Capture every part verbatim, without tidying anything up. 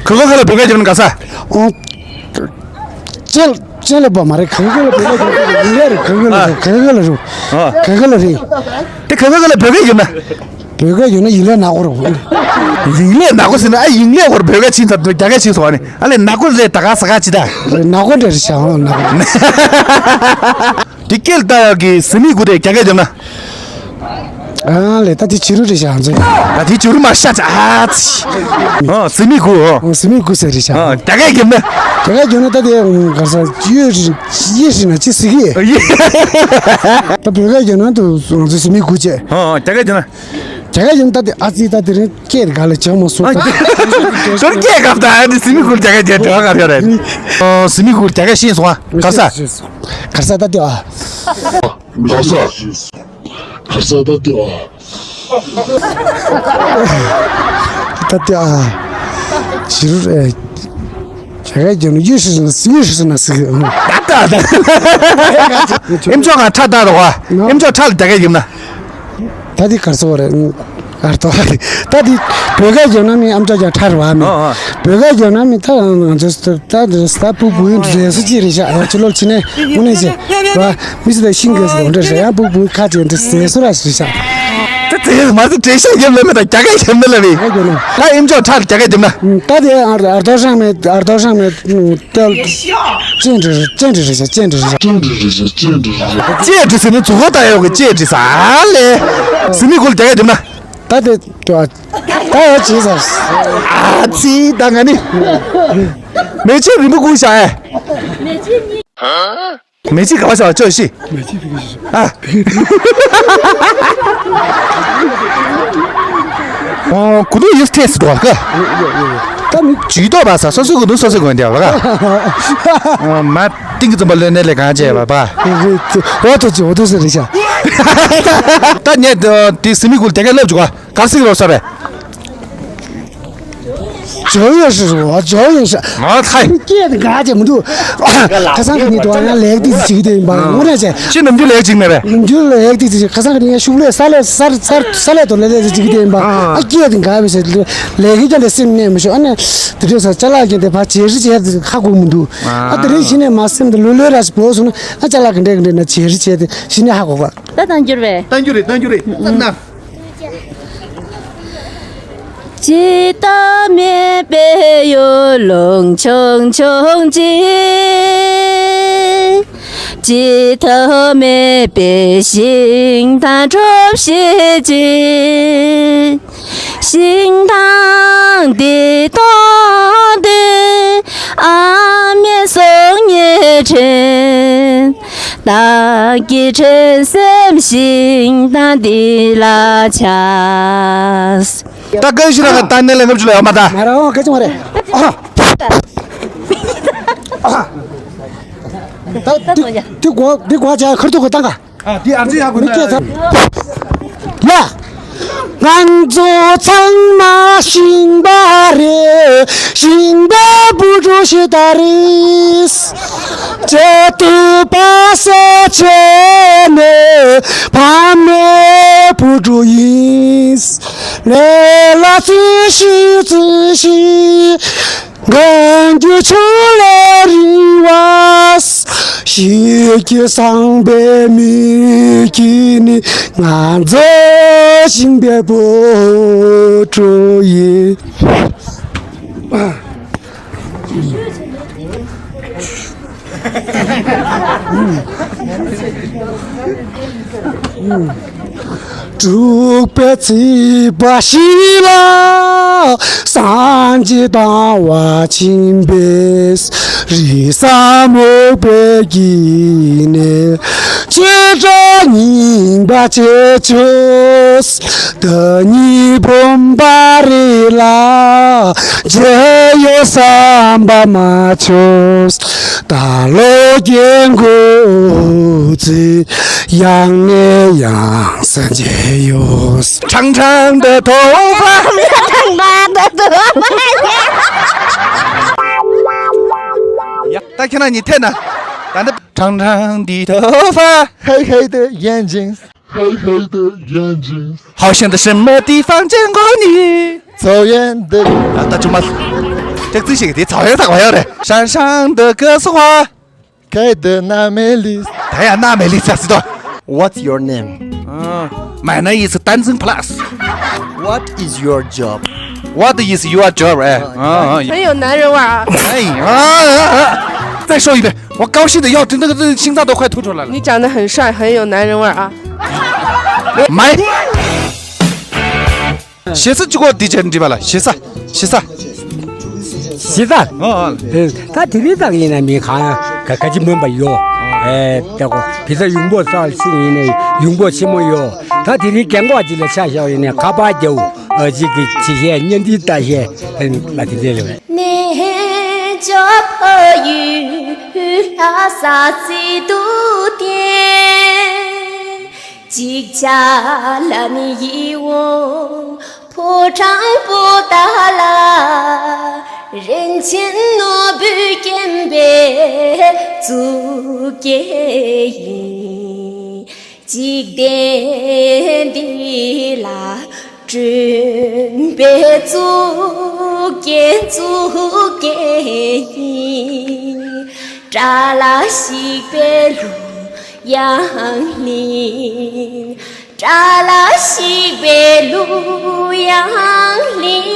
ག་ག་ག་ལ་བོད་སྐད་རྒྱབ་ན་ག་ས། ཨོ། ཅེ་ཅེ་ལ་པ་མ་རེད། ག་ག་ལ་བོད་སྐད་རྒྱབ་ན་ཡིན་ལེ་རེད། ག་ག་ལ་རེད། ག་ག་ལ་རེད། ཨ། ག་ག་ལ་རེད། དེ་ག་ག་ག་ལ་བོད་སྐད་རྒྱབ་ན། བོད་སྐད་རྒྱབ་ན་ཡིན་ལེ་ནག་པོ་རེད། ཡིན་ལེ་ནག་པོ་ཟེར་ན་ཨ་ཡིན་ལེ་བར་བོད་སྐད་ཕྱིན་ཚར་དུས་རྒྱ་སྐད་ཕྱིན་སོང་བ་ནི་ཨ་ལེ་ནག་པོ་ལེ་ད་ག་ས་ག་ཅི་ད། ནག་པོ་འདྲ་རེད་ཤག་ནག་པོ། དེ་སྐད་ལྟ་ཡག་གི་ཟི་མིག་གུ་དེ་རྒྱ་སྐད་རྒྱབ་ན། ཨ་ལེ་ད་དེ་བྱི་རུ་རེད་ཤག་ང་ཚོ། ད་དེ་བྱི་རུ་མ་ཤ་ཆ་ཨ་ཙི། ཨ་ཟི་མིག་གུ་ཨ། ཟི་མིག་གུ་ཟེར་རེད་ཤག་ཨ་རྒྱ་སྐད་རྒྱབ་ན། རྒྱ་སྐད་རྒྱབ་ན་ད་དེ་ག་ས་ཡོད་རེད་ཡེ་ཧྲི་ན་ཅི་ཟི་གི། ད་བོད་སྐད་རྒྱབ་ན་དུ་ང་ཚོ་ཟི་མིག་གུ་བྱས། ཨ་རྒྱ་སྐད་རྒྱབ་ན། རྒྱ་སྐད་རྒྱབ་ན་ད་དེ་ཨ་ཙི་ད་དེ་རིང་སྐད་ག་ལ་བྱང་མ་སོང་ད། ཁྱོད་སྐད་ག་ད་ཨ་ནི་ཟི་མིག་གུ་རྒྱ་སྐད་རྒྱབ་དྲ་བ་ག་རེ་རེད། ཨ་ཟི་མིག་གུ་རྒྱ་སྐད་ཤེས་སོང་ཨ་ག་ས། ག་ས་ད་ལྟ་ཨ། ག་ས། ག་ས་ད་ལྟ་ཨ། ད་ལྟ་ཨ། ཞི་རུ་ཨེ། རྒྱ་སྐད་རྒྱབ་ན་ཡུས་ཧྲི་ཟེར་ན་ཡུས་ཧྲི་ཟེར་ན་ཟི་གི། ད་ལྟ་ཨ། ཨེམ་ཅོག་ག་ཁྲ་ད་རོ་བ། ཨེམ་ཅོག་ཁྲ་ལ་རྒྱ་སྐད་རྒྱབ་ན། ད་འདི་གར་སོ་རེད། ཨར་ཏོ་རེད། ད་འདི་བོད་སྐད་རྒྱབ་ན་མི་ཨམ་ཅོག་ཀྱང་ཁྲ་རེད་བ་མི། ཨ་ཨ། བོད་སྐད་རྒྱབ་ན་མི་ད་ང་ཚོ་ད་ད་ད་པུ་པུ་ཡིན་རེད་སུ་ཅི་རེད་ཤག་ཡ་ཅི་ལོ་ཕྱི་ནས་དངོས་གནས་བྱས་བ་མི་སི་ད་ཤིང་གི་སོ་འདྲ་རེད་ཡང་པུ་པུ་ཁ་ཅིག་འདྲ་ཟེར་སུ་ར་ཞིག་ཤག་ད་དེ་མ་ཟད་བྲེ་ཤག་རྒྱབ་ལ་མི་ད་རྒྱ་སྐད་རྒྱབ་ན་ལ་བས། ད་ཨེམ་ཅོག་ཁྲ་རྒྱ་སྐད་རྒྱབ་ན། ད་དེ་ཨར་ཏོ་ཧྲང་མེད་ཨར་ཏོ་ཧྲང་མེད། ཏེལ། ཅེན་ཀྲི་རེད། ཅེན་ཀྲི་རེད་ཤག་ཅེན་ཀྲི་རེད་ཤག་ཅེན་ཀྲི་རེད་ཤག་ཅེན་ཀྲི་རེད་ཤག་ཅེན་ཀྲི་ཟེར་ནི་མཛུ་གུ་ལྟ་ཡོད་གི་ཅེན་ཀྲི་ཟ་ལེ། ཟི་མིག་གུ་ལ་རྒྱ་སྐད་རྒྱབ་ན། ད་དེ་ད་ད་ཡ་ཅི་ཟ། ཨ་ཙི་ད་ང་ནི། མེ་ལྕེ་རིང་པོ་ཀུ་ཤག་ཨེ། མེ་ལྕེ་ག་བ་ཤག་ཅོ་ཤི། ཨ། ཨོ། གུ་དུ་ཡིས་ཐེས་འགྲོ་ག་ད་མི་ཇུས་གཏོགས་པ་ས་སོ་སོ་གུ་དུ་སོ་སོ་གོན་དེ་བ་ག་ཨ་མ་ཏིང་གི་ཙམ་པ་ལོན་ནས་ལས་གང་བྱས་པ་པ། འོ་ཐུ་ཅི་འོ་ཐུ་སི་རི་ཤ། ད་ངས་དེ་སི་མི་གུ་ལ་དེ་ག་ལབ་བཅུག་ག་ག་སིག་རོ་ས་རེད། ཇོ་ཡོད་ཤི་རུ་ཇོ་ཡོད་ཤ། ང་ཐའི། སྐད་དེ་ག་ཅེ་མི་འདུག་ཁ་སང་གི་ནི་དུ་ཡང་ལེགས་ཏིག་ཅིག་དེ་ཡིན་པ་ངོ་ནས་ཅེ། ཅི་ནམ་རྒྱུན་ལེགས་ཅིག་མེད་པས། ནམ་རྒྱུན་ལེགས་ཏིག་ཅིག་ཁ་སང་གི་ནི་ཡང་ཤུགས་ལས་ས་ལས་སར་སར་ས་ལས་དུ་ལས་ལས་ཅིག་དེ་ཡིན་པ་ཨ་སྐད་དེ་ག་བས་ལེགས་ཀྱི་ཀྱང་ལས་སེམས་གནས་མི་ཤོག་ཨ་ནི་དེ་འདྲས་ས་ཅ་ལག་ཀྱང་དེ་ཕ་བྱེད་རི་བྱེད་དེ་ཧ་གོ་མི་འདུག་ཨ་དེ་རིང་གཞི་ནས་མ་སེམས་དེ་ལོས་ལོས་ར་ཞིག་བོ་སོང་ན་ཨ་ཅ་ལག་གི་འདྲས་གི་འདྲས་ན་བྱེད་རི་བྱེད་དེ་གཞི་ནས་ཧ་གོ་ག་ད་དང་འགྱུར་བས། ད་འགྱུར་རེད་ད་འགྱུར་རེད་ད་ན། ཇི་ལྟ་མེད་པའི་ཡུལ་ལུང་ཆུང་ཆུང་ཅིག་ཇི་ལྟ་མེད་པའི་ཞིང་དང་གྲོ་བཞིན་ཅིག་ཞིང་དང་འདི་དང་འདི་ཨ་མའི་གསུང་ཉན་དྲན། བདག་གི་དྲན་སེམས་ཤིང་དང་འདི་ལ་ཆགས། ད་ཀན་ཤི་ར་ད་ནེ་ལེ་ངབ་ཅུ་ལ་ཡོད་མ་ད། མ་ར་འོ་ཀ་ཅུང་རེ། ད་དེ་དེ་གོ་དེ་གོ་ཅ་ཁར་ཐུག་གོ་ཏང་ག་ཨ་དེ་ཨར་ཅི་ཡ་གོ་ན། ཡ། ང་ཚོ་ཚང་མ་ཤིང་པ་རེད། ཤིང་པའི་བུ་ཕྲུག་ཞིག་ད་རེད། བྱེད་ཐུབ་པ་སེ་བྱས་ནས་ཕ་མའི་བུ་ཕྲུག་ཡིན། ལས་ལ་བརྩོན་ཤིག་བརྩོན་ཤིག་མགོན་གྱི་ཕྱོགས་ལས་རིང་བ། ཞིག་གི་བཟང་པའི་མིག་གིས་ནི་ང་ཚོ་ཤིང་པའི་བུ་ཕྲུག་ཡིན། དྲུག་པའི་ཚེས་པ་ཞིག་ལ་སངས་རྒྱས་དང་བ་ཆེན་པས་རི་ས་སྨུག་པའི་དཀྱིལ་ནས་ཆོས་གྲྭ་རྙིང་པ་བྱེད་ཆོག་ད་ཉིད་བུམ་པ་རེད་ལ་མཇལ་ཡོད་བསམ་པ་མ་བྱོས། ད་ལོ་རྒན་འགོ་ཚུགས། ཡང་ནས་ཡང་སེ་མཇལ་ཡོད། ཁྲང་ཁྲང་འདི་ཐོ་ཕ། ཁྲང་ཁྲང་འདི་ཐོ་ཕ། ཡ། ད་ཁྱེད་རང་གཉིས་འཐེན་ན། ད་འདི་ཁྲང་ཁྲང་འདི་ཐོ་ཕ། 黑黑的眼睛。 黑黑的眼睛。好像在什么地方见过你。走远的。ད་ད་ཅུང་མ། ཅག་ཙི་ཞིག་དེ་ཚ་ཡོད་ཚ་བ་ཡོད་རེད། ཧྲང་ཧྲང་འདི་ག་སོ་ཧ། ག་ཡི་འདི་ན་མེ་ལི། ད་ཡ་ན་མེ་ལི་ཚ་སི་དོ། What's your name? My name is Tanzing Plus. What is your job? What is your job? 哎，啊，啊，很有男人味儿啊。哎，啊，啊，啊，再说一遍，我高兴的要，那个，那个心脏都快吐出来了。你长得很帅，很有男人味儿啊。买。 ཞེ་ས་གཅིག་གོ་འདི་བྱས་འདྲི་བ་ལ་ཞེ་ས། ཞེ་ས། ཞེ་ས། ཨོ་ཨོ། ད་དེ་རིང་དང་ཡིན་ན་མི་གང་ཡང་ག་ག་ཅི་མིན་པ་ཡོད། ཨེ་ད་གོ་བི་ས་ཡུང་པོ་ས་སི་ཡིན་ནས་ཡུང་པོ་ཆེན་མོ་ཡོད། ད་དེ་རིང་རྒན་གོག་ཅིག་ལ་ཆ་བཞག་ཡིན་ནས་ཁ་པར་རྒྱབ་ཨ་ཅིག་གི་ཅི་བཤད་བརྙན་འདི་ལྟ་བཤད་ཨེ་ལ་དེ་འདྲས་རེད། 你就不与他撒气度的。 ཅིག་ཅར་ལ་ནི་ཡིད་འོང་ཕོ་བྲང་པོ་ཏ་ལ། རིན་ཆེན་ནོར་བུས་བརྒྱན་པའི་གཙུག་རྒྱན་ཡིན། འཇིག་རྟེན་འདི་ལ་བསྐྲུན་པའི་གཙུག་རྒྱན་གཙུག་རྒྱན་ཡིན། དགྲ་ལ་ཞིག་པའི་གླུ་དབྱངས་ལེན། དགྲ་ལ་ཞིག་པའི་གླུ་དབྱངས་ལེན།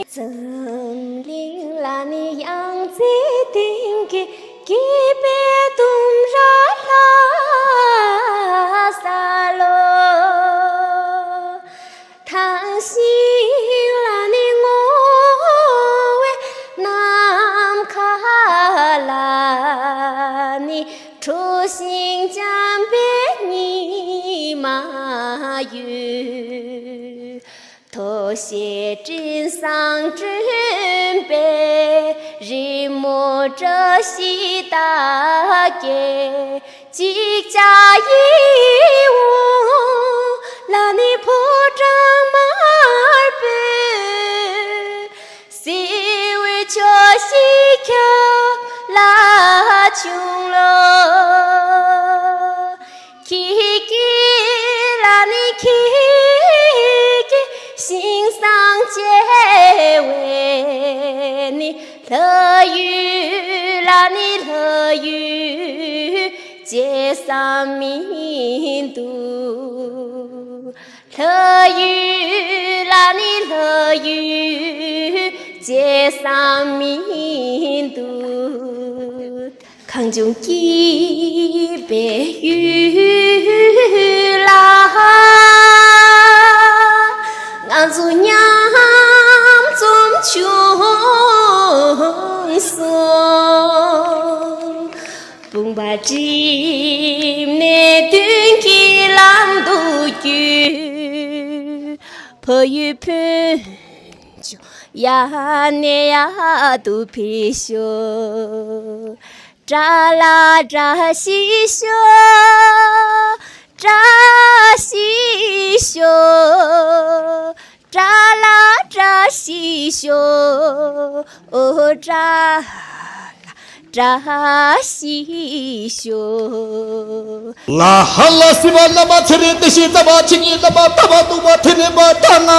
འཛམ་གླིང་ལ་ནི་ཡང་རྩེ་སྟེང་གི་སྐྱིད་པའི་ལྡུམ་ར་ལྷ་ས་ལོ། ཐང་ཤིང་ལ་ནི་སྔོ་བའི་ནམ་མཁའ་ལ་ནི་ཁྲོ་ཞིང་འཇམ་པའི་ཉི་མ་ཡོད། ཐོ་བཤད་སྤྲིན་བཟང་བསྐྲུན་པའི་རི་མོ་བཀྲ་ཤིས་རྟགས་བརྒྱད། ཅིག་ཅར་ཡིད་འོང་ལ་ནི་ཕོ་བྲང་དམར་པོའི་སེར་འོད་ཕྱོགས་བཞིར་ཁྱབ་ལ་ཆུང་ལོ། ཁྱེད་ཀྱི་ལ་ནི་ཁྱེད་ཀྱི་ཞིང་བཟང་བཅས་བས་ནི། ལྷ་ཡུལ་ལ་ནི་ལྷ་ཡུལ་བརྗེད་ས་མི་འདུག་ལྷ་ཡུལ་ལ་ནི་ལྷ་ཡུལ་བརྗེད་ས་མི་འདུག་གངས་ལྗོངས་སྐྱིད་པའི་ཡུལ་ལ། ང་ཚོ་མཉམ་འཛོམས་བྱུང་སོང་། དཔུང་པ་བསྒྲིམས་ནས་མདུན་གྱི་ལམ་དུ་བསྐྱོད། ཕ་ཡུལ་ཕུན་ཚོགས་ཡར་ནས་ཡར་དུ་འཕེལ་ཤོག་དགྲ་ལ་བཀྲ་ཤིས་ཤོག་དགྲ་ལ་བཀྲ་ཤིས་ཤོག་ཨོ་དགྲ་ལ་བཀྲ་ཤིས་ཤོག་ལ་ཧ་ལ་སི་བ་ལ་མ་ཚེ་རེ་ཏི་ཤི་ཙ་བ་ཆི་ཉི་ལ་མ་ཏ་བ་ཏུ་བ་ཐི་རི་བ་ཏ་ང་།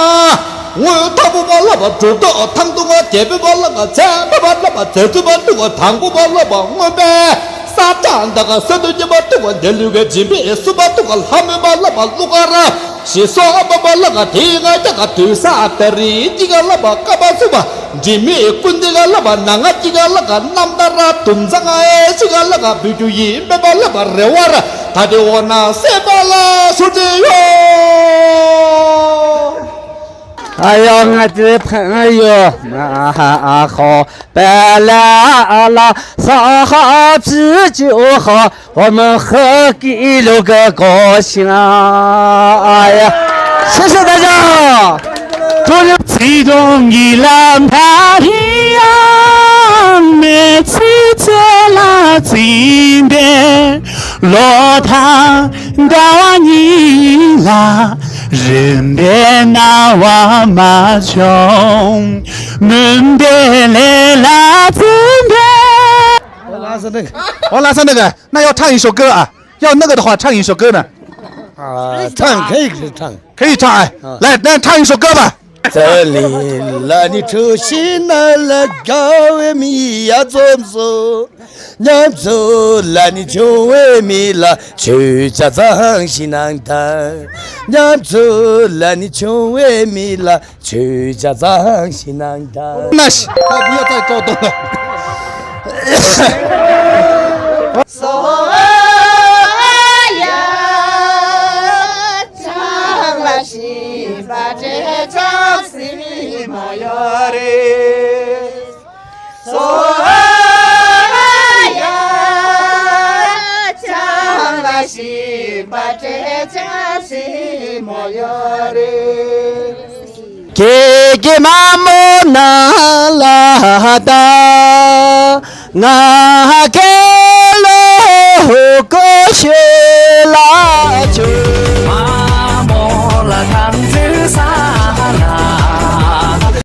དངོས་ཐང་པོ་བ་ལ་བ་འབྲུག་ཏོ་ཐང་དུ་བ་རྒྱལ་པོ་བ་ལ་བ་ཚེ་བ་ལ་བ་ཚེ་ཚུ་བ་ཏུ་བ་དང་པོ་བ་ལ་བ་དངོས་པའི་ས་ཆ་འདི་ག་ས་དུ་ཉི་བ་ཏུ་བ་འདི་ལུ་ག་འཇིམ་པའི་སུ་བ་ཏུ་བ་ལྷ་མོ་བ་ལ་བ་ལུ་ག་ར་ཞི་སོ་ཨ་བ་བ་ལ་བ་དེ་ང་ཅག་ག་དུས་ས་ཨ་ཏ་རི་ཅི་ག་ལ་བ་ཀ་བ་སུ་བ། འདྲེ་མི་ཀུན་ཏི་ག་ལ་བ་ན་ང་ཅི་ག་ལ་ག་རྣམ་ཐར་དུམ་ཚང་ཨེ་ཅི་ག་ལ་ག་བུ་རྒྱུ་ཡིན་པེ་བ་ལ་བ་རེ་བ་ར་ད་དེ་འོ་ན་སེ་བ་ལ་སུ་ཏི་ཡོ། ཨ་ཡོ་ང་ཏི་ཕ་ཡོ་ཨ་ཧ་ཨ་ཧོ་པེ་ལ་ཨ་ལ་ས་ཧ་ཕི་ཅི་ཨོ་ཧ། 我们和给六个高兴啊！哎呀，谢谢大家。祝你启动你那太阳，每次这拉近的落汤到你啦，人别那我马上，门别来啦，真的。 我拉上那个，我拉上那个，那要唱一首歌啊，要那个的话，唱一首歌呢。啊，唱可以唱。可以唱哎，啊。来，那唱一首歌吧。ཙ་ལི་ལ་ནི་ཁྲོ་ཤི་ན་ལ་དགའ་བའི་མི་ཡ་འཛོམས་སོ། ཉམས་ཚོ་ལ་ནི་ཆུང་བའི་མི་ལ་ཆོས་ཇ་ཚང་ཞིག་གནང་དང་། ཉམས་ཚོ་ལ་ནི་ཆུང་བའི་མི་ལ་ཆོས་ཇ་ཚང་ཞིག་གནང་དང་། ན་ཤི། ཨ་བུ་ཡ་ཚ་ཅོག་ཏོ་ལ། སོ་ཡ་ཆང་ལ་ཤི་པ་དྲེ་ཆང་སི་མ་ཡོ་རེ། སོ་ཡ་ཆང་ལ་ཤི་པ་དྲེ་ཆང་སི་མ་ཡོ་རེ། ཀེ་ཀེ་མ་མོ་ན་ལ་ཧ་ད། ང་ཧ་ཀེ་ལོ་ཧོ་ཀོ་ཤེ་ལ་ཆུ།